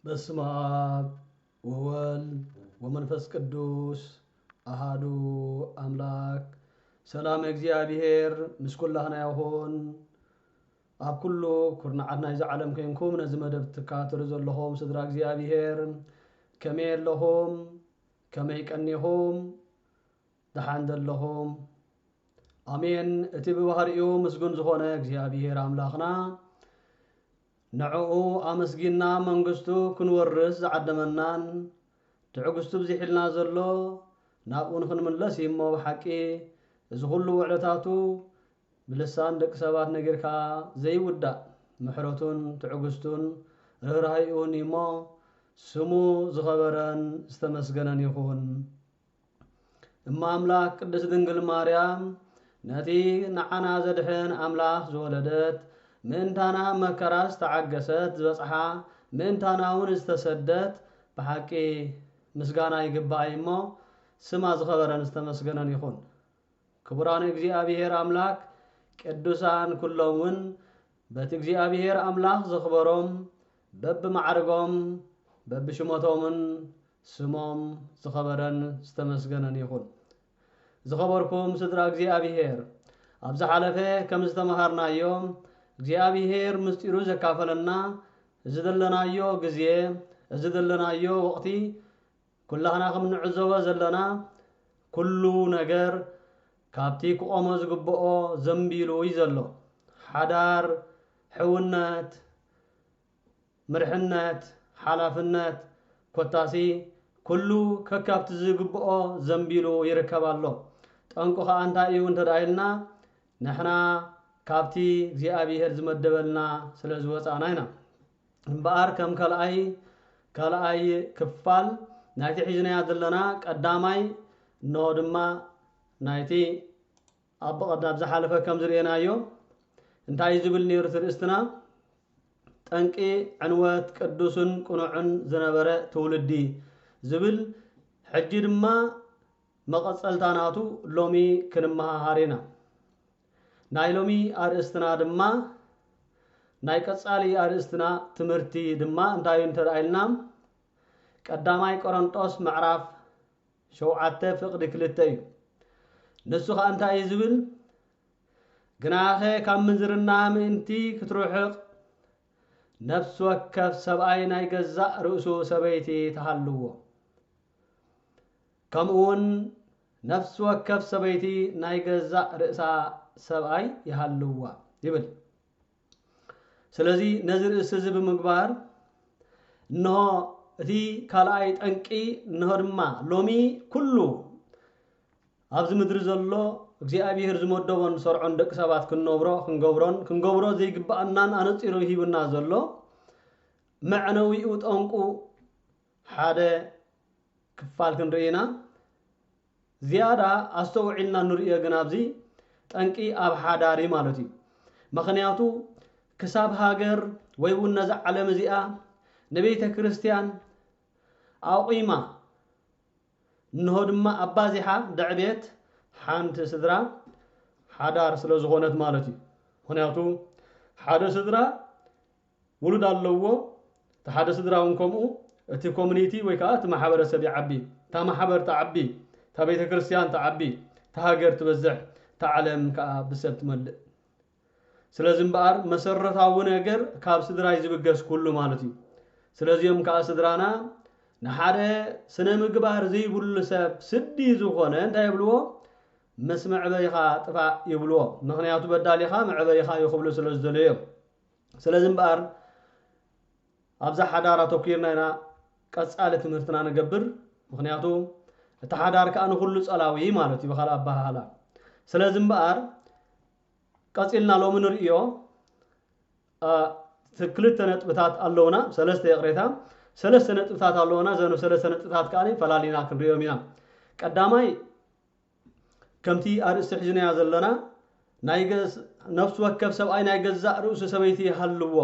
በስመ አብ ወወልድ ወመንፈስ ቅዱስ አሃዱ አምላክ። ሰላም እግዚኣብሔር ምስ ኩላህና ይኹን። ኣብ ኩሉ ኩርናዓት ናይዚ ዓለም ኮይንኩም ነዚ መደብ ትከታተሉ ዘለኹም ስድራ እግዚኣብሔር፣ ከመይ ኣለኹም? ከመይ ቀኒኹም? ደሓን ዘለኹም? ኣሜን። እቲ ብባህሪኡ ምስጉን ዝኾነ እግዚኣብሔር ኣምላኽና፣ ንዕኡ ኣመስጊንና መንግስቱ ክንወርስ ዝዓደመናን ትዕግስቱ ብዚሒልና ዘሎ፣ ናብኡ ንኽንምለስ እዩ እሞ፣ ብሓቂ እዚ ኩሉ ውዕለታቱ ብልሳን ደቂ ሰባት ነጊርካ ዘይውዳእ ምሕረቱን ትዕግስቱን ርህራሄኡን እዩ እሞ፣ ስሙ ዝኸበረን ዝተመስገነን ይኹን። እመ ኣምላክ ቅድስት ድንግል ማርያም፣ ነቲ ንዓና ዘድሕን ኣምላኽ ዝወለደት፣ ምእንታና መከራ ዝተዓገሰት ዝበጽሓ፣ ምእንታና እውን ዝተሰደት፣ ብሓቂ ምስጋና ይግባእ እሞ፣ ስማ ዝኸበረን ዝተመስገነን ይኹን። ክቡራን እግዚኣብሔር ኣምላክ፣ ቅዱሳን ኩሎም እውን በቲ እግዚኣብሔር ኣምላኽ ዘኽበሮም፣ በብማዕርጎም በብሽሞቶምን ስሞም ዝኸበረን ዝተመስገነን ይኹን። ዝኸበርኩም ስድራ እግዚኣብሔር፣ ኣብ ዝሓለፈ ከም ዝተምሃርናዮ፣ እግዚኣብሔር ምስጢሩ ዘካፈለና፣ እዚ ዘለናዮ ግዜ፣ እዚ ዘለናዮ ወቕቲ፣ ኩላህና ከም ንዕዘቦ ዘለና፣ ኩሉ ነገር ካብቲ ክቖሞ ዝግብኦ ዘንቢሉ እዩ ዘሎ። ሓዳር፣ ሕውነት፣ ምርሕነት፣ ሓላፍነት፣ ኮታሲ ኩሉ ከካብቲ ዝግብኦ ዘንቢሉ ይርከብ ኣሎ። ጠንቁ ኸኣ እንታይ እዩ እንተ ደኣ ኢልና፣ ንሕና ካብቲ እግዚኣብሔር ዝመደበልና ስለ ዝወጻእና ኢና። እምበኣር ከም ካልኣይ፣ ካልኣይ ክፋል ናይቲ ሒዝናዮ ዘለና ቀዳማይ፣ እንሆ ድማ ናይቲ ኣብ ብቐዳ-፣ ኣብ ዝሓለፈ ከም ዝርእየናዮ እንታይ እዩ ዝብል ነይሩ እቲ ርእስትና? ጠንቂ ዕንወት ቅዱስን ቅኑዕን ዝነበረ ትውልዲ ዝብል፣ ሕጂ ድማ መቐጸልታ ናቱ ሎሚ ክንመሃሃር ኢና። ናይ ሎሚ ኣርእስትና ድማ፣ ናይ ቀጻሊ ኣርእስትና ትምህርቲ ድማ እንታይ እዩ እንተ ደኣ ኢልና፣ ቀዳማይ ቆሮንጦስ ምዕራፍ ሸውዓተ ፍቕዲ ክልተ እዩ። ንሱ ኸኣ እንታይ እዩ ዝብል? ግናኸ ካብ ምንዝርና ምእንቲ ክትርሕቕ፣ ነፍሲ ወከፍ ሰብኣይ ናይ ገዛእ ርእሱ ሰበይቲ ትሃልዎ። ከምኡ እውን ነፍሲ ወከፍ ሰበይቲ ናይ ገዛእ ርእሳ ሰብኣይ ይሃልዋ ይብል። ስለዚ ነዚ ርእሲ እዚ ብምግባር፣ እንሆ እቲ ካልኣይ ጠንቂ፣ እንሆ ድማ ሎሚ ኩሉ ኣብዚ ምድሪ ዘሎ እግዚኣብሔር ዝመደቦን ዝሰርዖን ደቂ ሰባት ክንነብሮ፣ ክንገብሮን፣ ክንገብሮ ዘይግብኣናን ኣነጺሩ ሂቡና ዘሎ መዕነዊኡ ጠንቁ ሓደ ክፋል ክንርኢ ኢና። ዝያዳ ኣስተውዒልና ንርእዮ ግን ኣብዚ ጠንቂ ኣብ ሓዳር እዩ ማለት እዩ። ምኽንያቱ ክሳብ ሃገር ወይ እውን ነዛ ዓለም እዚኣ ንቤተ ክርስቲያን ኣቑማ፣ እንሆ ድማ ኣባዚሓ ደዕቤት ሓንቲ ስድራ ሓዳር ስለ ዝኾነት ማለት እዩ። ምኽንያቱ ሓደ ስድራ ውሉድ ኣለዎ፣ እቲ ሓደ ስድራ እውን ከምኡ፣ እቲ ኮሚኒቲ ወይ ከዓ እቲ ማሕበረሰብ ይዓቢ፣ እታ ማሕበር ትዓቢ፣ እታ ቤተ ክርስቲያን ትዓቢ፣ እታ ሃገር ትበዝሕ፣ እታ ዓለም ከዓ ብሰብ ትመልእ። ስለዚ እምበኣር መሰረታዊ ነገር ካብ ስድራ እዩ ዝብገስ ኩሉ ማለት እዩ። ስለዚኦም ከዓ ስድራና ንሓደ ስነ ምግባር ዘይብሉ ሰብ ስዲ ዝኾነ እንታይ ይብልዎ? ምስ መዕበይኻ ጥፋእ ይብልዎ። ምኽንያቱ በዳሊኻ መዕበይኻ እዩ ክብሉ ስለ ዝደለዩ እዮም። ስለዚ እምበኣር ኣብዛ ሓዳር ኣተኲርና ኢና ቀጻሊ ትምህርትና ንገብር። ምኽንያቱ እቲ ሓዳር ከኣ ንኹሉ ጸላዊ ማለት እዩ ብኻልእ ኣበሃህላ። ስለዚ እምበኣር ቀጺልና ሎሚ ንርእዮ፣ እ፣ ክልተ ነጥብታት ኣለውና፣ ሰለስተ ይቕሬታ፣ ሰለስተ ነጥብታት ኣለውና። እዘን ሰለስተ ነጥብታት ከኣ ፈላሊና ክንርእዮም ኢና። ቀዳማይ ከምቲ ኣርእስቲ ሒዝናዮ ዘለና ናይ ገዝ-፣ ነፍሲ ወከፍ ሰብኣይ ናይ ገዛእ ርእሱ ሰበይቲ ይሃልዎ፣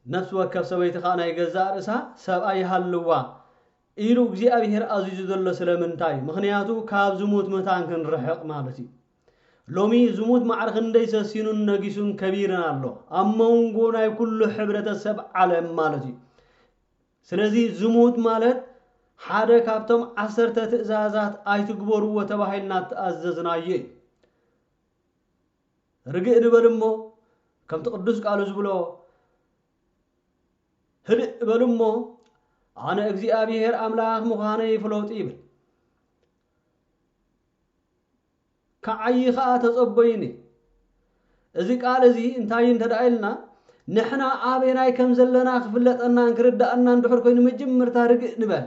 ነፍሲ ወከፍ ሰበይቲ ኸኣ ናይ ገዛእ ርእሳ ሰብኣይ ይሃልዋ ኢሉ እግዚኣብሔር ኣዚዙ ዘሎ ስለምንታይ? ምኽንያቱ ካብ ዝሙት መታን ክንርሕቕ ማለት እዩ። ሎሚ ዝሙት ማዕረ ክንደይ ሰሲኑን ነጊሱን ከቢርን ኣሎ ኣብ መንጎ ናይ ኩሉ ሕብረተሰብ ዓለም ማለት እዩ። ስለዚ ዝሙት ማለት ሓደ ካብቶም ዓሰርተ ትእዛዛት ኣይትግበርዎ ተባሂልና እተኣዘዝናዮ እዩ። ርግእ ንበል እሞ፣ ከምቲ ቅዱስ ቃሉ ዝብሎ፣ ህድእ በሉ እሞ፣ ኣነ እግዚኣብሔር ኣምላኽ ምዃነይ ፍለጡ ይብል። ከዓዪ ኸኣ ተጸበዩኒ። እዚ ቃል እዚ እንታይ እዩ እንተ ደኣ ኢልና፣ ንሕና ኣበየናይ ከም ዘለና ክፍለጠናን ክርድኣናን ድሕር ኮይኑ፣ መጀመርታ ርግእ ንበል።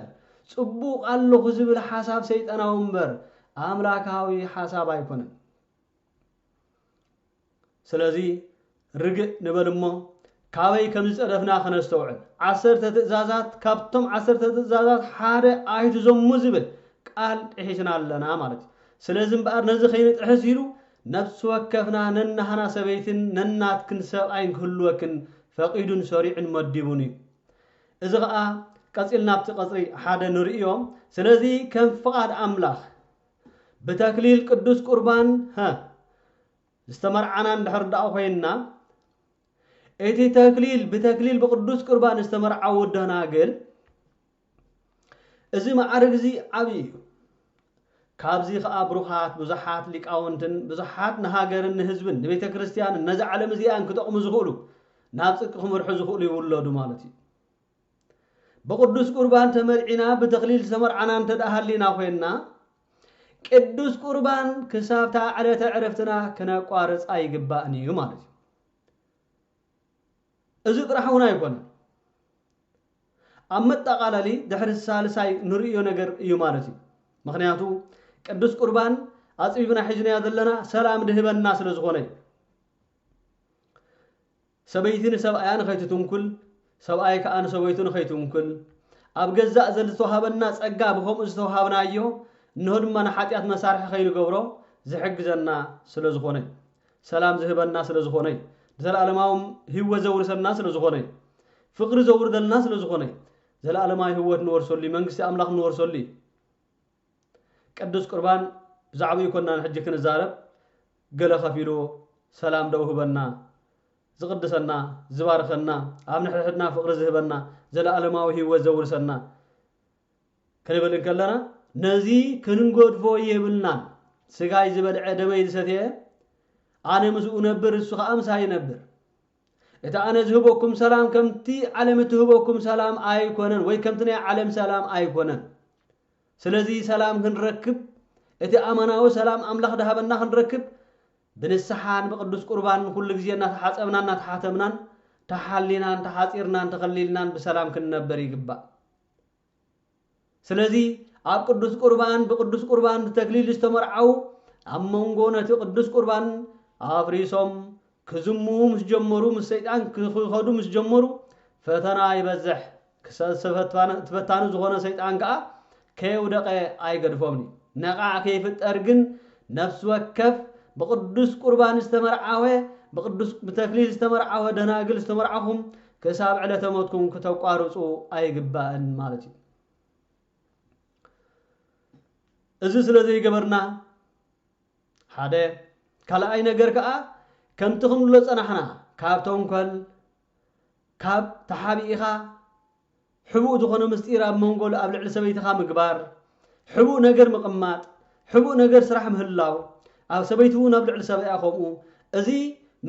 ጽቡቕ ኣለኹ ዝብል ሓሳብ ሰይጣናዊ እምበር ኣምላካዊ ሓሳብ ኣይኮነን። ስለዚ ርግእ ንበል እሞ፣ ካበይ ከም ዝጸደፍና ክነስተውዕል። ዓሰርተ ትእዛዛት፣ ካብቶም ዓሰርተ ትእዛዛት ሓደ ኣይትዘሙ ዝብል ቃል ጥሒስና ኣለና ማለት እዩ። ስለዚ እምበኣር ነዚ ከይንጥሕስ ኢሉ ነፍሲ ወከፍና ነናህና ሰበይትን ነናትክን ሰብኣይን ክህልወክን ፈቒዱን ሰሪዑን መዲቡን እዩ። እዚ ኸኣ ቀጺልና ኣብቲ ቀጽሪ ሓደ ንርእዮ። ስለዚ ከም ፍቓድ ኣምላኽ ብተክሊል ቅዱስ ቁርባን፣ ሀ፣ ዝተመርዓና እንድሕር ደኣ ኮይንና፣ እቲ ተክሊል ብተክሊል ብቅዱስ ቁርባን ዝተመርዓዉ ደናግል፣ እዚ መዓርግ እዚ ዓብዪ እዩ። ካብዚ ኸኣ ብሩኻት ብዙሓት ሊቃውንትን ብዙሓት ንሃገርን ንህዝብን ንቤተ ክርስቲያንን ነዚ ዓለም እዚኣን ክጠቕሙ ዝኽእሉ፣ ናብ ጽድቂ ክመርሑ ዝኽእሉ ይውለዱ ማለት እዩ። ብቅዱስ ቁርባን ተመርዒና ብተክሊል ዝተመርዓና እንተ ደኣ ሃሊና ኮይንና፣ ቅዱስ ቁርባን ክሳብታ ዕለተ ዕረፍትና ክነቋርጽ ኣይግባእን እዩ ማለት እዩ። እዚ ጥራሕ እውን ኣይኮነን። ኣብ መጠቓለሊ ድሕሪ ሳልሳይ ንርእዮ ነገር እዩ ማለት እዩ። ምኽንያቱ ቅዱስ ቁርባን ኣጽቢብና ሒዝናዮ ዘለና ሰላም ድህበና ስለ ዝኾነ እዩ። ሰበይቲ ንሰብኣያ ንኸይትትንኩል፣ ሰብኣይ ከኣ ንሰበይቱ ንኸይትንኩል፣ ኣብ ገዛእ ዘ-፣ ዝተዋህበና ጸጋ ብኸምኡ ዝተዋሃብናዮ፣ እንሆ ድማ ንሓጢኣት መሳርሒ ከይንገብሮ ዝሕግዘና ስለ ዝኾነ፣ ሰላም ዝህበና ስለ ዝኾነ፣ ንዘለኣለማዊ ህይወት ዘውርሰና ስለ ዝኾነ፣ ፍቕሪ ዘውርደልና ስለ ዝኾነ፣ ዘለኣለማዊ ህይወት ንወርሰሉ እዩ፣ መንግስቲ ኣምላኽ ንወርሰሉ እዩ። ቅዱስ ቁርባን ብዛዕባኡ ኣይኮናን ሕጂ ክንዛረብ፣ ገለ ከፊሉ ሰላም ደው ህበና፣ ዝቕድሰና፣ ዝባርኸና፣ ኣብ ንሕድሕድና ፍቕሪ ዝህበና፣ ዘለኣለማዊ ህይወት ዘውርሰና ክንብል እንከለና፣ ነዚ ክንገድፎ የብልናን። ስጋይ ዝበልዐ ደመይ ዝሰትየ ኣነ ምስኡ ነብር፣ እሱ ኸኣ ምሳይ ይነብር። እቲ ኣነ ዝህበኩም ሰላም ከምቲ ዓለም እትህበኩም ሰላም ኣይኮነን፣ ወይ ከምቲ ናይ ዓለም ሰላም ኣይኮነን። ስለዚ ሰላም ክንረክብ፣ እቲ ኣማናዊ ሰላም ኣምላኽ ድሃበና ክንረክብ፣ ብንስሓን ብቅዱስ ቁርባን ኩሉ ግዜ እናተሓጸብና እናተሓተምናን ተሓሊናን ተሓጺርናን ተኸሊልናን ብሰላም ክንነበር ይግባእ። ስለዚ ኣብ ቅዱስ ቁርባን ብቅዱስ ቁርባን ብተክሊል ዝተመርዓዉ ኣብ መንጎ ነቲ ቅዱስ ቁርባን ኣፍሪሶም ክዝምዉ ምስ ጀመሩ፣ ምስ ሰይጣን ክኸዱ ምስ ጀመሩ፣ ፈተና ይበዝሕ። ክሰ-፣ ሰፈትፋነ-፣ እቲ ፈታኒ ዝኾነ ሰይጣን ከኣ ከየውደቐ ኣይገድፎምን እዩ። ነቓዕ ከይፍጠር ግን ነፍሲ ወከፍ ብቅዱስ ቁርባን ዝተመርዓወ፣ ብቅዱስ፣ ብተክሊል ዝተመርዓወ ደናግል ዝተመርዓኹም ክሳብ ዕለተ ሞትኩም ክተቋርጹ ኣይግባእን ማለት እዩ። እዚ ስለ ዘይገበርና ሓደ፣ ካልኣይ ነገር ከኣ ከምቲ ክንብሎ ጸናሕና፣ ካብ ተንኮል፣ ካብ ተሓቢእኻ ሕቡእ ዝኾነ ምስጢር ኣብ መንጎ ኣብ ልዕሊ ሰበይትኻ ምግባር፣ ሕቡእ ነገር ምቕማጥ፣ ሕቡእ ነገር ስራሕ ምህላው፣ ኣብ ሰበይቲ እውን ኣብ ልዕሊ ሰብኣያ ከምኡ፣ እዚ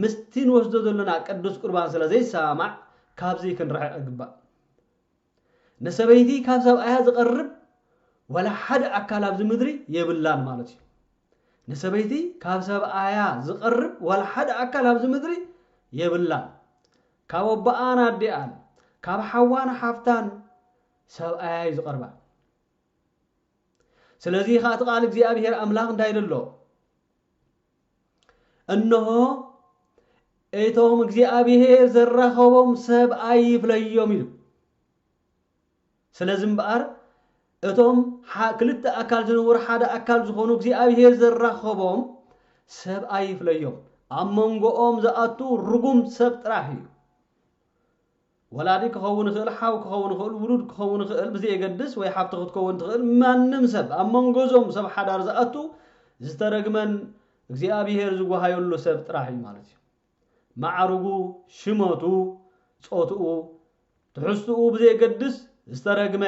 ምስቲ ንወስዶ ዘለና ቅዱስ ቁርባን ስለ ዘይሰማማዕ ካብዚ ክንርሕቕ ይግባእ። ንሰበይቲ ካብ ሰብኣያ ዝቐርብ ዋላ ሓደ ኣካል ኣብዚ ምድሪ የብላን ማለት እዩ። ንሰበይቲ ካብ ሰብኣያ ዝቐርብ ዋላ ሓደ ኣካል ኣብዚ ምድሪ የብላን። ካብ ኣቦኣን ኣዲኣን፣ ካብ ሓዋን ሓፍታን ሰብኣያ እዩ ዝቐርባ። ስለዚ ኸኣ እቲ ቃል እግዚኣብሔር ኣምላኽ እንታይ ኢሉ ኣሎ? እንሆ፣ እቶም እግዚኣብሔር ዘራኸቦም ሰብ ኣይፍለዮም ኢሉ። ስለዚ እምበኣር፣ እቶም ሓ-፣ ክልተ ኣካል ዝነበሩ ሓደ ኣካል ዝኾኑ እግዚኣብሔር ዘራኸቦም ሰብ ኣይፍለዮም። ኣብ መንጎኦም ዝኣቱ ርጉም ሰብ ጥራሕ እዩ። ወላዲ ክኸውን ይኽእል፣ ሓው ክኸውን ይኽእል፣ ውሉድ ክኸውን ይኽእል፣ ብዘየገድስ፣ ወይ ሓብቲ ክትከውን ትኽእል፣ ማንም ሰብ ኣብ መንጎ እዞም ሰብ ሓዳር ዝኣቱ ዝተረግመን እግዚኣብሔር ዝጓሃየሉ ሰብ ጥራሕ እዩ ማለት እዩ። ማዕርጉ፣ ሽመቱ፣ ጾትኡ፣ ትሕዝትኡ ብዘየገድስ ዝተረግመ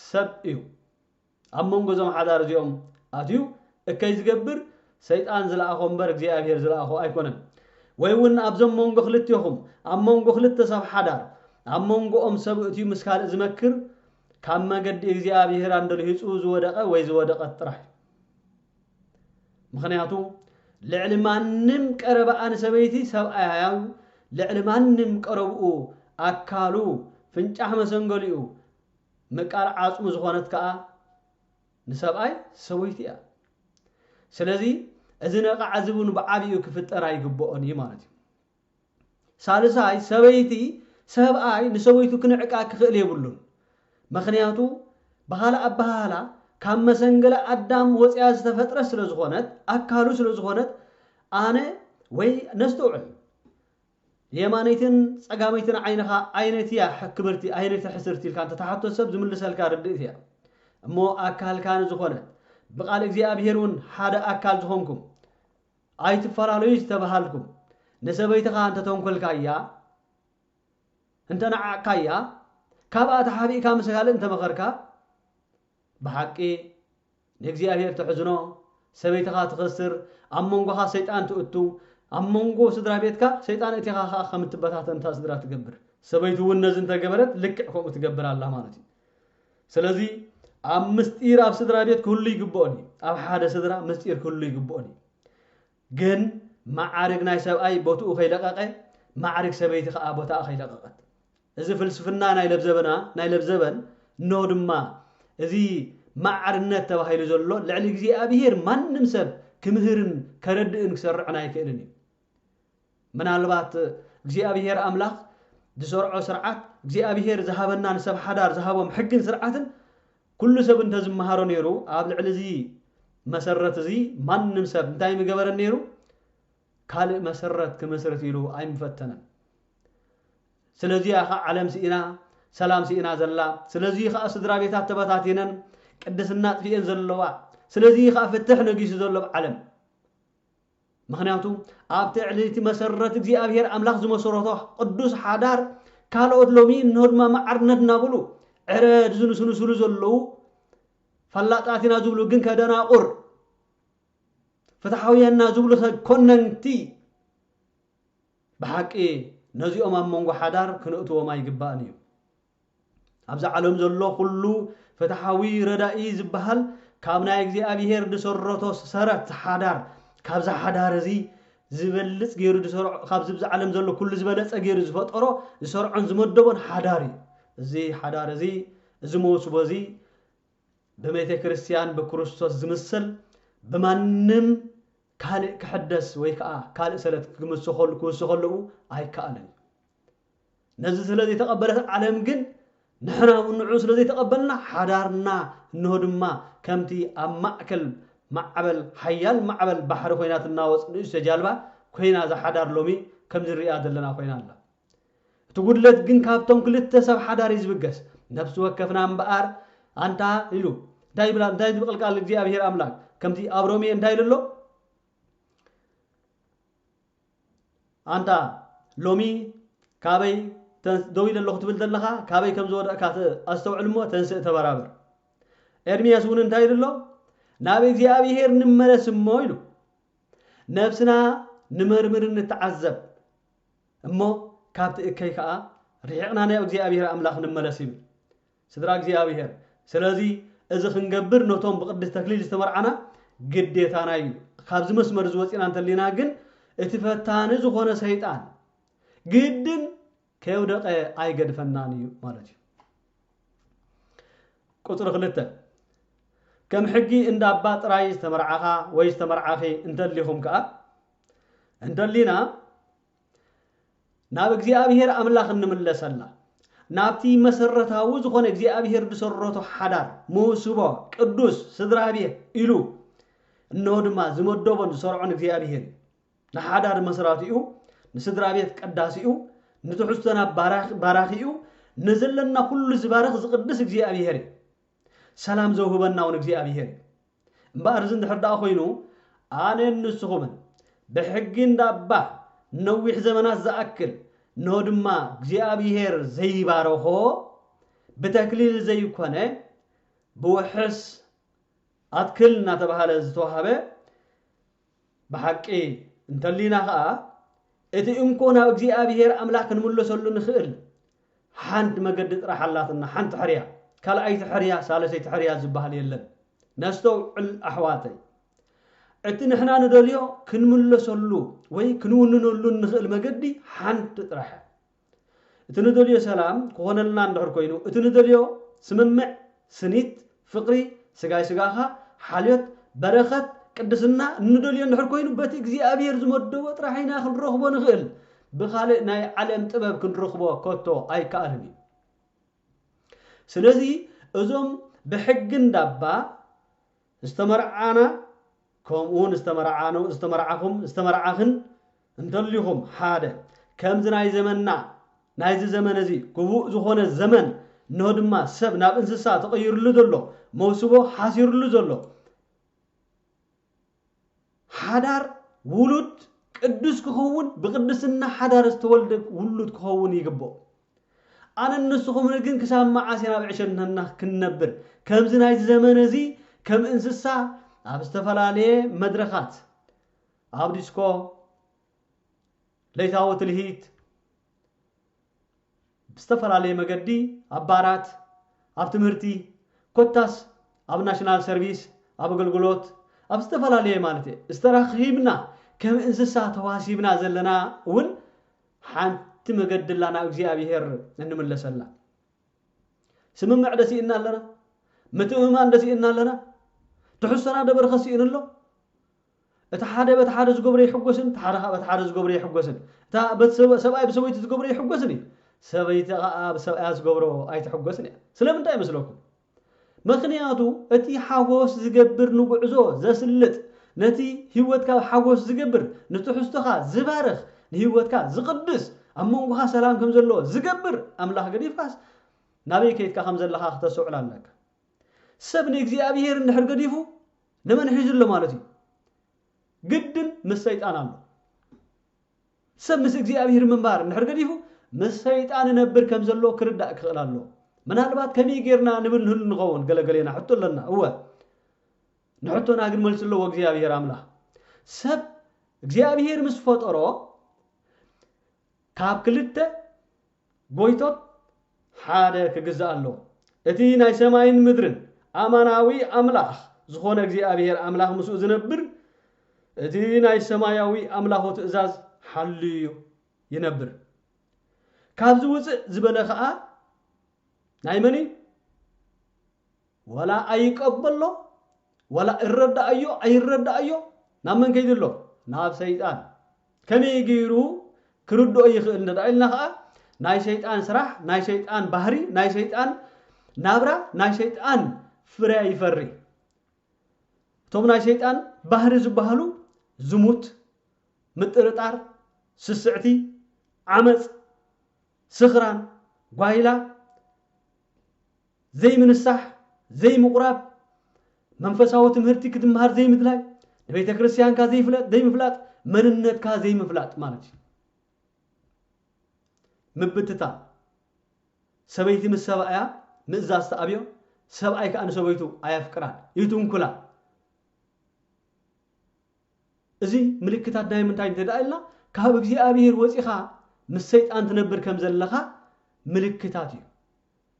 ሰብ እዩ። ኣብ መንጎ እዞም ሓዳር እዚኦም ኣትዩ እከይ ዝገብር ሰይጣን ዝለኣኾ እምበር እግዚኣብሔር ዝለኣኾ ኣይኮነን። ወይ እውን ኣብዞም መንጎ ክልቴኹም፣ ኣብ መንጎ ክልተ ሰብ ሓዳር፣ ኣብ መንጎኦም ሰብ እትዩ ምስ ካልእ ዝመክር ካብ መገዲ እግዚኣብሔር ኣንደልሂጹ ዝወደቐ ወይ ዝወደቐት ጥራሕ። ምኽንያቱ ልዕሊ ማንም ቀረባኣ ንሰበይቲ ሰብኣያ እዩ፣ ልዕሊ ማንም ቀረብኡ ኣካሉ ፍንጫሕ መሰንገሊኡ ምቃል ዓጽሙ ዝኾነት ከኣ ንሰብኣይ ሰበይቲ እያ። ስለዚ እዚ ነቓዕ እዚ እውን ብዓቢኡ ክፍጠር ኣይግብኦን እዩ ማለት እዩ። ሳልሳይ ሰበይቲ ሰብኣይ ንሰበይቱ ክንዕቃ ክኽእል የብሉን። ምኽንያቱ ብኻልእ ኣበሃህላ ካብ መሰንገለ ኣዳም ወፅያ ዝተፈጥረ ስለ ዝኾነት ኣካሉ ስለ ዝኾነት ኣነ ወይ ነስተውዕል የማነይትን ጸጋመይትን ዓይንኻ ኣይነትያ ክብርቲ ኣይነቲ ሕስርቲ ኢልካ እንተተሓቶ ሰብ ዝምልሰልካ ርድእት እያ። እሞ ኣካልካ ንዝኾነ ብቓል እግዚኣብሔር እውን ሓደ ኣካል ዝኾንኩም ኣይትፈላለዩ ዝተባሃልኩም ንሰበይትኻ እንተተንኮልካያ እንተነዓቕካያ ካብኣ ተሓቢእካ ምስ ካልእ እንተመኸርካ ብሓቂ ንእግዚኣብሔር ተሕዝኖ፣ ሰበይትኻ ትኸስር፣ ኣብ መንጎኻ ሰይጣን ትእቱ፣ ኣብ መንጎ ስድራ ቤትካ ሰይጣን እቲኻ ኸዓ ከም እትበታተን እታ ስድራ ትገብር። ሰበይቲ እውን ነዚ እንተገበረት ልክዕ ከምኡ ትገብር ኣላ ማለት እዩ። ስለዚ ኣብ ምስጢር ኣብ ስድራ ቤት ክህሉ ይግብኦን እዩ። ኣብ ሓደ ስድራ ምስጢር ክህሉ ይግብኦን እዩ። ግን መዓርግ ናይ ሰብኣይ ቦትኡ ከይለቐቐ ማዕርግ ሰበይቲ ኸዓ ቦታኣ ከይለቐቐት። እዚ ፍልስፍና ናይ ለብዘበና ናይ ለብዘበን ኖ ድማ እዚ ማዕርነት ተባሂሉ ዘሎ ልዕሊ እግዚኣብሔር ማንም ሰብ ክምህርን ከረድእን ክሰርዕን ኣይክእልን እዩ። ምናልባት እግዚኣብሔር ኣምላኽ ዝሰርዖ ስርዓት እግዚኣብሔር ዝሃበና ንሰብ ሓዳር ዝሃቦም ሕግን ስርዓትን ኩሉ ሰብ እንተዝመሃሮ ነይሩ ኣብ ልዕሊ እዚ መሰረት እዚ ማንም ሰብ እንታይ ምገበረ ነይሩ? ካልእ መሰረት ክመስርት ኢሉ ኣይምፈተነን። ስለዚ እያ ኸዓ ዓለም ስኢና ሰላም ስኢና ዘላ። ስለዚ ኸዓ ስድራ ቤታት ተበታቲነን ቅድስና ኣጥፊኤን ዘለዋ። ስለዚ ኸዓ ፍትሕ ነጊሱ ዘሎ ኣብ ዓለም። ምኽንያቱ ኣብ ትዕሊ እቲ መሰረት እግዚኣብሔር ኣምላኽ ዝመሰረቶ ቅዱስ ሓዳር ካልኦት ሎሚ እንሆ ድማ መዓርነት እናብሉ ዕረ ዝንስንስሉ ዘለዉ ፈላጣት ኢና ዝብሉ ግን ከደናቁር ፍትሓውያንና ዝብሉ ኮነንቲ ብሓቂ ነዚኦም ኣብ መንጎ ሓዳር ክነእትዎም ኣይግባእን እዩ። ኣብዛ ዓለም ዘሎ ኩሉ ፍትሓዊ ረዳኢ ዝበሃል ካብ ናይ እግዚኣብሔር ዝሰረቶ ሰረት ሓዳር ካብዛ ሓዳር እዚ ዝበልጽ ገይሩ ዝሰርዖ ካብዚ ብዛ ዓለም ዘሎ ኩሉ ዝበለጸ ገይሩ ዝፈጠሮ ዝሰርዖን ዝመደቦን ሓዳር እዩ። እዚ ሓዳር እዚ እዚ መውስቦ እዚ ብቤተ ክርስቲያን ብክርስቶስ ዝምሰል ብማንም ካልእ ክሕደስ ወይ ከዓ ካልእ ሰረት ክምስኸሉ ክውስኸሉ ኣይከኣልን እዩ። ነዚ ስለ ዘይተቐበለት ዓለም ግን ንሕና እውን ንዑ ስለ ዘይተቐበልና ሓዳርና እንሆ ድማ ከምቲ ኣብ ማእከል ማዕበል ሓያል ማዕበል ባሕሪ ኮይና ትናወፅ ንእሽቶ ጃልባ ኮይና እዛ ሓዳር ሎሚ ከምዚ ንሪኣ ዘለና ኮይና ኣላ። እቲ ጉድለት ግን ካብቶም ክልተ ሰብ ሓዳር እዩ ዝብገስ። ነፍሲ ወከፍና እምበኣር ኣንታ ኢሉ እንታይ ይብላ እንታይ ዝብል ቃል እግዚኣብሔር ኣምላክ ከምቲ ኣብ ሮሜ እንታይ ኢሉ ኣሎ? ኣንታ ሎሚ ካበይ ተንስ- ደው ኢለ ኣለኹ ትብል ዘለኻ ካበይ ከም ዝወደቕካ ተ- ኣስተውዕል እሞ ተንስእ ተበራበር። ኤርምያስ እውን እንታይ ኢሉ ኣሎ? ናብ እግዚኣብሔር ንመለስ እሞ ኢሉ ነብስና ንመርምርን ንተዓዘብ እሞ ካብቲ እከይ ከዓ ርሒቕና ናብ እግዚኣብሔር ኣምላኽ ንመለስ ይብል። ስድራ እግዚኣብሔር ስለዚ እዚ ክንገብር ነቶም ብቅድስት ተክሊል ዝተመርዓና ግዴታና እዩ። ካብዚ መስመር ዝወፂና እንተሊና ግን እቲ ፈታኒ ዝኾነ ሰይጣን ግድን ከየውደቀ ኣይገድፈናን እዩ ማለት እዩ። ቁፅሪ ክልተ ከም ሕጊ እንዳባ ጥራይ ዝተመርዓኻ ወይ ዝተመርዓኺ እንተሊኹም ከዓ እንተሊና ናብ እግዚኣብሔር ኣምላኽ እንምለሰላ ናብቲ መሰረታዊ ዝኾነ እግዚኣብሔር ዝሰረቶ ሓዳር መውስቦ ቅዱስ ስድራ ቤት ኢሉ እንሆ ድማ ዝመደቦን ዝሰርዖን እግዚኣብሔር እዩ። ንሓዳር መስራቲኡ ንስድራ ቤት ቀዳሲኡ ንትሕዝቶና ባራኺ- ባራኺኡ ንዘለና ኩሉ ዝባርኽ ዝቅድስ እግዚኣብሔር እዩ። ሰላም ዘውህበና እውን እግዚኣብሔር እዩ። እምበኣር እዚ እንድሕር ደኣ ኮይኑ ኣነን ንስኹምን ብሕጊ እንዳባ ነዊሕ ዘመናት ዝኣክል እንሆ ድማ እግዚኣብሔር ዘይባረኾ ብተክሊል ዘይኮነ ብውሕስ ኣትክል እናተባህለ ዝተዋህበ ብሓቂ እንተሊና ኸዓ፣ እቲ እንኮ ናብ እግዚኣብሔር ኣምላኽ ክንምለሰሉ ንኽእል ሓንቲ መገዲ ጥራሕ ኣላትና። ሓንቲ ሕርያ፣ ካልኣይቲ ሕርያ፣ ሳልሰይቲ ሕርያ ዝበሃል የለን። ነስተውዕል ኣሕዋተይ። እቲ ንሕና ንደልዮ ክንምለሰሉ ወይ ክንውንነሉ እንኽእል መገዲ ሓንቲ ጥራሕ እያ። እቲ ንደልዮ ሰላም ክኾነልና እንድሕር ኮይኑ፣ እቲ ንደልዮ ስምምዕ፣ ስኒት፣ ፍቕሪ፣ ስጋይ ስጋኻ፣ ሓልዮት፣ በረኸት፣ ቅድስና እንደልዮ እንድሕር ኮይኑ፣ በቲ እግዚኣብሔር ዝመደቦ ጥራሕ ኢና ክንረኽቦ ንኽእል። ብኻልእ ናይ ዓለም ጥበብ ክንረኽቦ ከቶ ኣይከኣልን እዩ። ስለዚ እዞም ብሕጊ እንዳባ ዝተመርዓና፣ ከምኡውን ዝተመርዓኑ፣ ዝተመርዓኹም፣ ዝተመርዓኽን እንተሊኹም ሓደ፣ ከምዚ ናይ ዘመንና፣ ናይዚ ዘመን እዚ ክቡእ ዝኾነ ዘመን፣ እንሆ ድማ ሰብ ናብ እንስሳ ተቐይርሉ ዘሎ፣ መውስቦ ሓሲርሉ ዘሎ፣ ሓዳር ውሉድ ቅዱስ ክኸውን፣ ብቅድስና ሓዳር ዝተወልደ ውሉድ ክኸውን ይግብኦ። ኣነን ንስኹምን ግን ክሳብ መዓስ ኢና ኣብ ዕሸነትና ክንነብር? ከምዚ ናይዚ ዘመን እዚ ከም እንስሳ ኣብ ዝተፈላለየ መድረኻት፣ ኣብ ዲስኮ፣ ለይታዊ ትልሂት፣ ብዝተፈላለየ መገዲ ኣብ ባራት፣ ኣብ ትምህርቲ፣ ኮታስ ኣብ ናሽናል ሰርቪስ፣ ኣብ ኣገልግሎት፣ ኣብ ዝተፈላለየ ማለት እየ፣ ዝተራኺብና ከም እንስሳ ተዋሲብና ዘለና እውን ሓንቲ መገዲ ኣላ ናብ እግዚኣብሔር እንምለሰላ። ስምምዕ ደሲእና ኣለና፣ ምትእምማን ደሲእና ኣለና፣ ትሕዝቶና ደበርኸ ስኢኑ ኣሎ። እቲ ሓደ በቲ ሓደ ዝገብሮ ይሕጎስን፣ እቲ ሓደ ኸዓ በቲ ሓደ ዝገብሮ ይሕጎስን። እታ በቲ ሰብ-፣ ሰብኣይ ብሰበይቱ ዝገብሮ ይሕጎስን እዩ። ሰበይቲ ኸዓ ብሰብኣያ ዝገብሮ ኣይትሕጎስን እያ። ስለምንታይ ይመስለኩም? ምኽንያቱ እቲ ሓጎስ ዝገብር ንጉዕዞ ዘስልጥ፣ ነቲ ህይወትካ ሓጎስ ዝገብር፣ ንትሕዝቶኻ ዝባርኽ፣ ንህይወትካ ዝቕድስ፣ ኣብ መንጎኻ ሰላም ከም ዘሎ ዝገብር ኣምላኽ ገዲፍካስ ናበይ ከይድካ ከም ዘለኻ ክተስተውዕል ኣለካ። ሰብ ንእግዚኣብሔር እንድሕር ገዲፉ ንመን ሒዙ ኣሎ ማለት እዩ? ግድን ምስ ሰይጣን ኣሎ። ሰብ ምስ እግዚኣብሔር ምንባር እንድሕር ገዲፉ ምስ ሰይጣን ይነብር ከም ዘሎ ክርዳእ ክኽእል ኣለዎ። ምናልባት ከመይ ጌርና ንብል ንህሉ ንኸውን፣ ገለገሌና ሕቶ ኣለና። እወ፣ ንሕቶና ግን መልሲ ኣለዎ እግዚኣብሔር ኣምላኽ። ሰብ እግዚኣብሔር ምስ ፈጠሮ ካብ ክልተ ጎይቶት ሓደ ክግዛእ ኣለዎ። እቲ ናይ ሰማይን ምድርን ኣማናዊ ኣምላኽ ዝኾነ እግዚኣብሔር ኣምላኽ ምስኡ ዝነብር፣ እቲ ናይ ሰማያዊ ኣምላኹ ትእዛዝ ሓልዩ ይነብር። ካብዚ ውፅእ ዝበለ ኸዓ ናይ መን እዩ? ወላ ኣይቀበሎ፣ ወላ እረዳእዮ ኣይረዳእዮ፣ ናብ መን ከይዱ ኣሎ? ናብ ሰይጣን። ከመይ ገይሩ ክርድኦ ይኽእል እንተ ደኣ ኢልና ኸዓ፣ ናይ ሰይጣን ስራሕ፣ ናይ ሰይጣን ባህሪ፣ ናይ ሰይጣን ናብራ፣ ናይ ሰይጣን ፍረ ይፈሪ። እቶም ናይ ሰይጣን ባህሪ ዝበሃሉ ዝሙት፣ ምጥርጣር፣ ስስዕቲ፣ ዓመፅ፣ ስኽራን፣ ጓይላ፣ ዘይምንሳሕ፣ ዘይምቑራብ፣ መንፈሳዊ ትምህርቲ ክትምሃር ዘይምድላይ፣ ንቤተ ክርስቲያንካ ዘይፍለጥ፣ ዘይምፍላጥ፣ መንነትካ ዘይምፍላጥ ማለት እዩ። ምብትታን፣ ሰበይቲ ምስ ሰብኣያ ምእዛዝ ተኣብዮ፣ ሰብኣይ ከኣ ንሰበይቱ ኣየፍቅራን፣ ይትንኩላ። እዚ ምልክታት ናይ ምንታይ እንተ ደኣ ኢልና፣ ካብ እግዚኣብሔር ወጺኻ ምስ ሰይጣን ትነብር ከም ዘለኻ ምልክታት እዩ።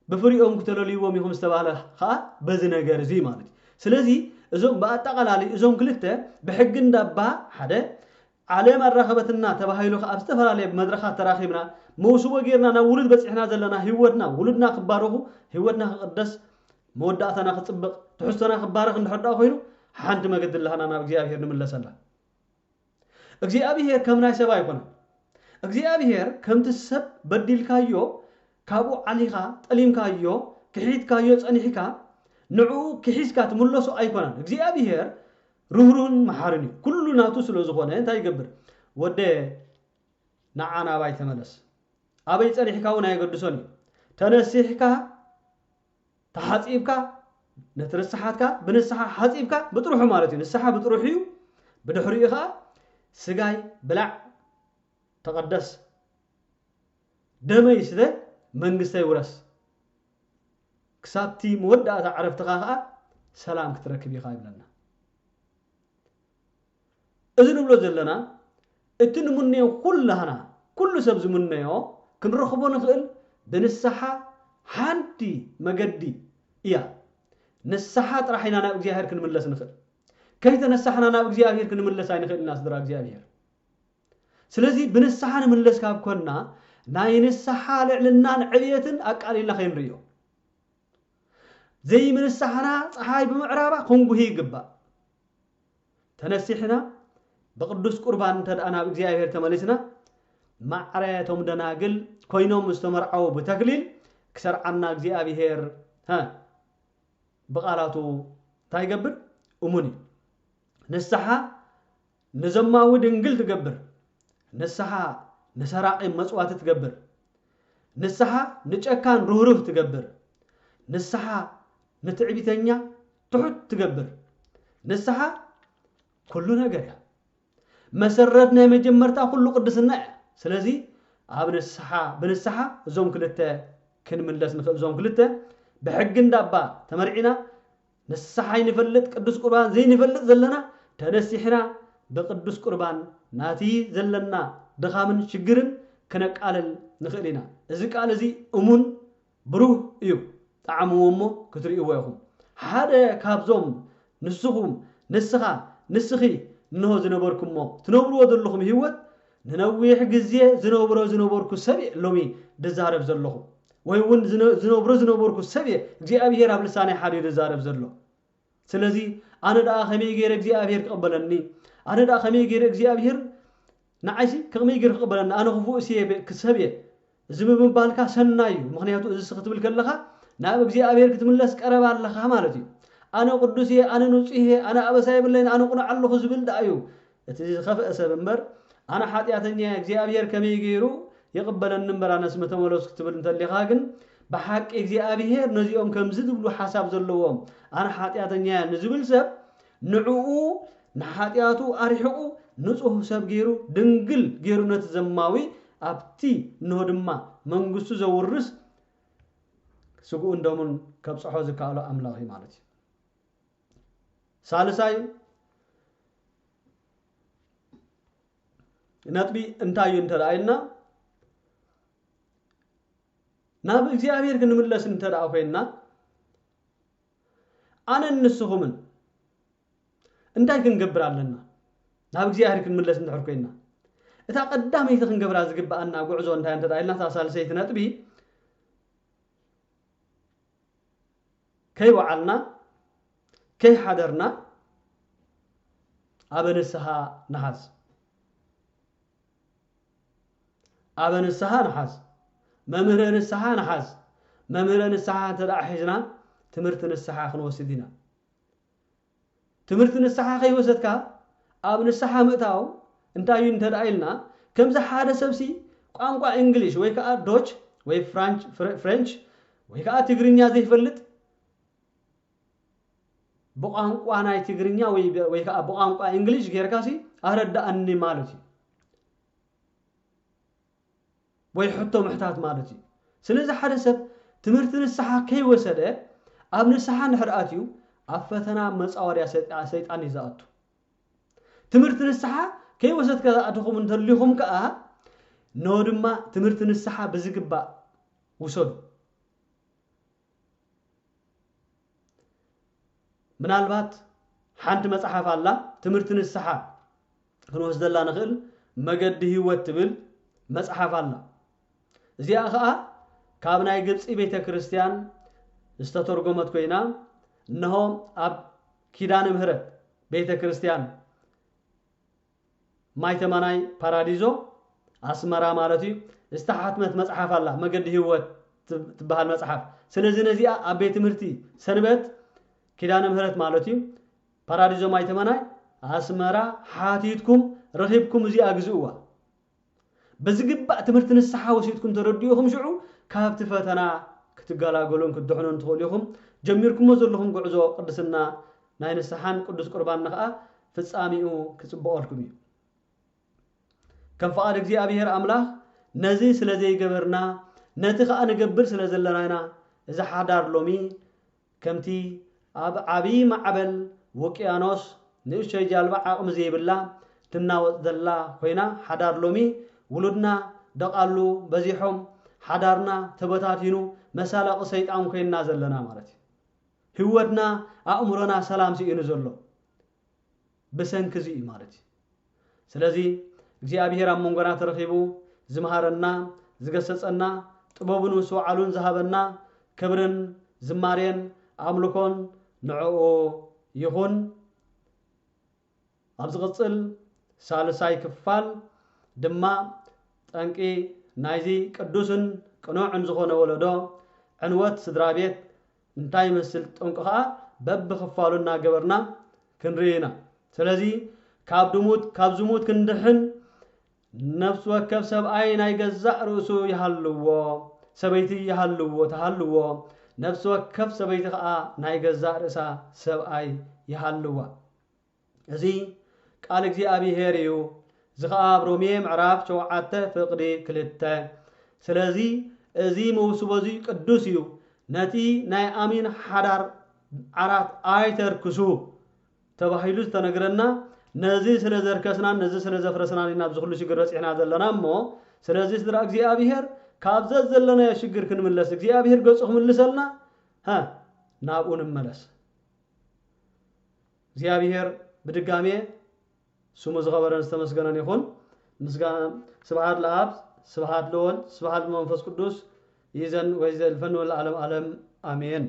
ብፍሪኦም ክተለልይዎም ኢኹም ዝተባህለ ኸኣ በዚ ነገር እዚ ማለት እዩ። ስለዚ እዞም ብኣጠቓላሊ እዞም ክልተ ብሕጊ እንዳባ ሓደ ዓለም ኣራኸበትና ተባሂሉ ኸኣ ኣብ ዝተፈላለየ መድረኻት ተራኺብና መውስቦ ጌርና ናብ ውሉድ በጺሕና ዘለና ህይወትና ውሉድና ክባረኹ ህይወትና ክቕደስ መወዳእታና ክጽብቕ ትሕዝቶና ክባረኽ እንድሕር ደኣ ኮይኑ ሓንቲ መገዲ ኣለና ናብ እግዚኣብሔር ንምለሰላ። እግዚኣብሔር ከም ናይ ሰብ ኣይኮነን። እግዚኣብሔር ከምቲ ሰብ በዲልካዮ ካብኡ ዓሊኻ ጠሊምካዮ ክሒድካዮ ጸኒሕካ ንዕኡ ክሒዝካ ትምለሶ ኣይኮነን። እግዚኣብሔር ርህሩህን መሓርን እዩ። ኩሉ ናቱ ስለ ዝኾነ እንታይ ይገብር? ወደ ንዓ ናባይ ተመለስ። ኣበይ ጸኒሕካ እውን ኣየገድሶን እዩ። ተነሲሕካ ተሓጺብካ ነቲ ርስሓትካ ብንስሓ ሓጺብካ ብጥርሑ ማለት እዩ። ንስሓ ብጥርሑ እዩ። ብድሕሪኡ ኸዓ ስጋይ ብላዕ ተቐደስ፣ ደመይ ስተ መንግስተይ ውረስ። ክሳብቲ መወዳእታ ዕረፍትኻ ኸኣ ሰላም ክትረክብ ኢኻ ይብለና። እዚ ንብሎ ዘለና እቲ ንምነዮ ኩላህና፣ ኩሉ ሰብ ዝምነዮ ክንረኽቦ ንኽእል ብንስሓ ሓንቲ መገዲ እያ። ንስሓ ጥራሕ ኢና ናብ እግዚኣብሔር ክንምለስ ንኽእል። ከይተነሳሕና ናብ እግዚኣብሔር ክንምለስ ኣይንኽእል ኢና ስድራ እግዚኣብሔር። ስለዚ ብንስሓ ንምለስ ካብ ኮና ናይ ንስሓ ልዕልናን ዕብየትን ኣቃሊልና ከይንርእዮ። ዘይምንሳሕና ፀሓይ ብምዕራባ ክንጉሂ ይግባእ። ተነሲሕና ብቅዱስ ቁርባን እንተ ደኣ ናብ እግዚኣብሔር ተመሊስና ማዕረ እቶም ደናግል ኮይኖም ዝተመርዓዉ ብተክሊል ክሰርዓና እግዚኣብሔር ብቃላቱ እንታይ ይገብር? እሙን እዩ። ንስሓ ንዘማዊ ድንግል ትገብር። ንስሓ ንሰራቂ መጽዋቲ ትገብር። ንስሓ ንጨካን ርህሩህ ትገብር። ንስሓ ንትዕቢተኛ ትሑት ትገብር። ንስሓ ኩሉ ነገር እያ። መሰረት ናይ መጀመርታ ኩሉ ቅድስና እያ። ስለዚ ኣብ ንስሓ ብንስሓ እዞም ክልተ ክንምለስ ንኽእል። እዞም ክልተ ብሕጊ እንዳባ ተመርዒና ንስሓ ይንፈልጥ ቅዱስ ቁርባን ዘይንፈልጥ ዘለና ተነሲሕና ብቅዱስ ቁርባን ናቲ ዘለና ድኻምን ሽግርን ክነቃልል ንኽእል ኢና። እዚ ቃል እዚ እሙን ብሩህ እዩ። ጠዓምዎ እሞ ክትርእይዎ ኢኹም። ሓደ ካብዞም ንስኹም ንስኻ ንስኺ እንሆ ዝነበርኩሞ ትነብርዎ ዘለኹም ህይወት ንነዊሕ ግዜ ዝነብሮ ዝነበርኩ ሰብ እየ ሎሚ ድዛረብ ዘለኹ። ወይ እውን ዝነ- ዝነብሮ ዝነበርኩ ሰብ እየ እግዚኣብሔር ኣብ ልሳነይ ሓዲሩ ዝዛረብ ዘሎ። ስለዚ ኣነ ደኣ ከመይ ገይረ እግዚኣብሔር ክቕበለኒ? ኣነ ደኣ ከመይ ገይረ እግዚኣብሔር ንዓይሲ ከመይ ገይሩ ክቕበለኒ? ኣነ ክፉእ እየ ክሰብ እየ እዚ ብምባልካ ሰናይ እዩ። ምክንያቱ እዚ ክትብል ከለኻ ናብ እግዚኣብሔር ክትምለስ ቀረባ ኣለኻ ማለት እዩ። ኣነ ቅዱስ እየ፣ ኣነ ንጹህ እየ፣ ኣነ ኣበሳ የብለይን፣ ኣነ ቁኑዕ ኣለኹ ዝብል ደኣ እዩ እቲ ዝኸፍአ ሰብ እምበር ኣነ ሓጢኣተኛ እየ እግዚኣብሔር ከመይ ገይሩ ይቕበለኒ እምበር ኣነስ ምተመለስኩ ክትብል እንተሊኻ ግን ብሓቂ እግዚኣብሔር ነዚኦም ከምዚ ዝብሉ ሓሳብ ዘለዎም ኣነ ሓጢኣተኛ እየ ንዝብል ሰብ ንዕኡ ንሓጢኣቱ ኣርሒቑ ንጹህ ሰብ ገይሩ ድንግል ገይሩ ነቲ ዘማዊ ኣብቲ እንሆ ድማ መንግስቱ ዘውርስ ስግኡን ደሙን ከብጽሖ ዝከኣሎ ኣምላኽ እዩ ማለት እዩ። ሳልሳይ ነጥቢ እንታይ እዩ እንተ ደኣ ኢልና ናብ እግዚኣብሔር ክንምለስ እንተ ደኣ ኮይንና ኣነን ንስኹምን እንታይ ክንገብር ኣለና? ናብ እግዚኣብሔር ክንምለስ እንድሕር ኮይንና እታ ቀዳመይቲ ክንገብራ ዝግብኣና ጉዕዞ እንታይ እንተ ደኣ ኢልና እታ ሳልሰይቲ ነጥቢ ከይወዓልና ከይሓደርና ኣበ ንስሓ ንሓዝ። ኣበ ንስሓ ንሓዝ። መምህረ ንስሓ ንሓዝ። መምህረ ንስሓ እንተ ደኣ ሒዝና ትምህርቲ ንስሓ ክንወስድ ኢና። ትምህርቲ ንስሓ ከይወሰድካ ኣብ ንስሓ ምእታው እንታይ እዩ እንተ ደኣ ኢልና ከምዚ ሓደ ሰብሲ ቋንቋ እንግሊሽ ወይ ከዓ ዶች ወይ ፍራንች ፍረ- ፍሬንች ወይ ከዓ ትግርኛ ዘይፈልጥ ብቋንቋ ናይ ትግርኛ ወይ ወይ ከዓ ብቋንቋ እንግሊሽ ጌርካሲ ኣረዳኣኒ ማለት እዩ ወይ ሕቶ ምሕታት ማለት እዩ። ስለዚ ሓደ ሰብ ትምህርቲ ንስሓ ከይወሰደ ኣብ ንስሓ እንድሕር ኣትዩ ኣብ ፈተና መፃወድያ ሰይጣ- ሰይጣን እዩ ዝኣቱ። ትምህርቲ ንስሓ ከይወሰድካ ዝኣተኹም እንተሊኹም ከዓ ኖ ድማ ትምህርቲ ንስሓ ብዝግባእ ውሰዱ። ምናልባት ሓንቲ መፅሓፍ ኣላ ትምህርቲ ንስሓ ክንወስደላ ንኽእል መገዲ ህይወት ትብል መፅሓፍ ኣላ። እዚኣ ኸዓ ካብ ናይ ግብፂ ቤተ ክርስቲያን ዝተተርጎመት ኮይና እነሆ ኣብ ኪዳነ ምህረት ቤተ ክርስቲያን ማይ ተማናይ ፓራዲዞ ኣስመራ ማለት እዩ ዝተሓትመት መፅሓፍ ኣላ መገዲ ህይወት ትብ- ትበሃል መፅሓፍ። ስለዚ ነዚኣ ኣብ ቤት ትምህርቲ ሰንበት ኪዳነ ምህረት ማለት እዩ ፓራዲዞ ማይ ተማናይ ኣስመራ ሓቲትኩም ረኺብኩም እዚኣ ግዝእዋ። ብዝግባእ ትምህርቲ ንስሓ ወሲድኩም ተረዲእኹም ሽዑ ካብቲ ፈተና ክትገላገሉን ክትድሕኑን ትኽእሉ ኢኹም። ጀሚርኩሞ ዘለኹም ጉዕዞ ቅድስና ናይ ንስሓን ቅዱስ ቁርባን ንኸኣ ፍጻሜኡ ክጽብቐልኩም እዩ። ከም ፍቓድ እግዚኣብሔር ኣምላኽ ነዚ ስለ ዘይገበርና ነቲ ኸኣ ንገብር ስለ ዘለና ኢና እዚ ሓዳር ሎሚ ከምቲ ኣብ ዓብዪ ማዕበል ውቅያኖስ ንእሽቶይ ጃልባ ዓቕሚ ዘይብላ ትናወጥ ዘላ ኮይና፣ ሓዳር ሎሚ ውሉድና ደቓሉ በዚሖም፣ ሓዳርና ተበታቲኑ፣ መሳለቒ ሰይጣን ኮይንና ዘለና ማለት እዩ። ህይወትና፣ ኣእምሮና ሰላም ስኢኑ ዘሎ ብሰንኪ እዚ እዩ ማለት እዩ። ስለዚ እግዚኣብሔር ኣብ መንጎና ተረኺቡ ዝምሃረና፣ ዝገሰጸና፣ ጥበቡን ምስትውዓሉን ዝሃበና፣ ክብርን ዝማሬን ኣምልኮን ንዕኡ ይኹን። ኣብ ዝቕጽል ሳልሳይ ክፋል ድማ ጠንቂ ናይዚ ቅዱስን ቅኑዕን ዝኾነ ወለዶ፣ ዕንወት ስድራ ቤት እንታይ ይመስል ጠንቁ ኸኣ በብኽፋሉ እናገበርና ክንርኢ ኢና። ስለዚ ካብ ድሙት፣ ካብ ዝሙት ክንድሕን ነፍሲ ወከፍ ሰብኣይ ናይ ገዛእ ርእሱ ይሃልዎ፣ ሰበይቲ ይሃልዎ፣ ትሃልዎ፣ ነፍሲ ወከፍ ሰበይቲ ኸኣ ናይ ገዛእ ርእሳ ሰብኣይ ይሃልዋ። እዚ ቃል እግዚኣብሔር እዩ። እዚ ኸኣ ኣብ ሮሜ ምዕራፍ ሸውዓተ ፍቕዲ ክልተ። ስለዚ እዚ መውስቦ እዚ ቅዱስ እዩ። ነቲ ናይ ኣሚን ሓዳር ዓራት ኣይተርክሱ ተባሂሉ ዝተነግረና ነዚ ስለ ዘርከስናን ነዚ ስለ ዘፍረስናን ኢና ኣብዚ ኩሉ ሽግር በጺሕና ዘለና። እሞ ስለዚ ስድራ እግዚኣብሔር ካብ ዘዘለናዮ ሽግር ክንምለስ እግዚኣብሔር ገጹ ክምልሰልና፣ ሃ፣ ናብኡ ንመለስ። እግዚኣብሔር ብድጋሜ ስሙ ዝኸበረን ዝተመስገነን ይኹን። ምስጋና፣ ስብሐት ለአብ፣ ስብሐት ለወልድ፣ ስብሐት ለመንፈስ ቅዱስ ይእዜን ወይእዜን ወለዓለመ ዓለም፣ ኣሜን።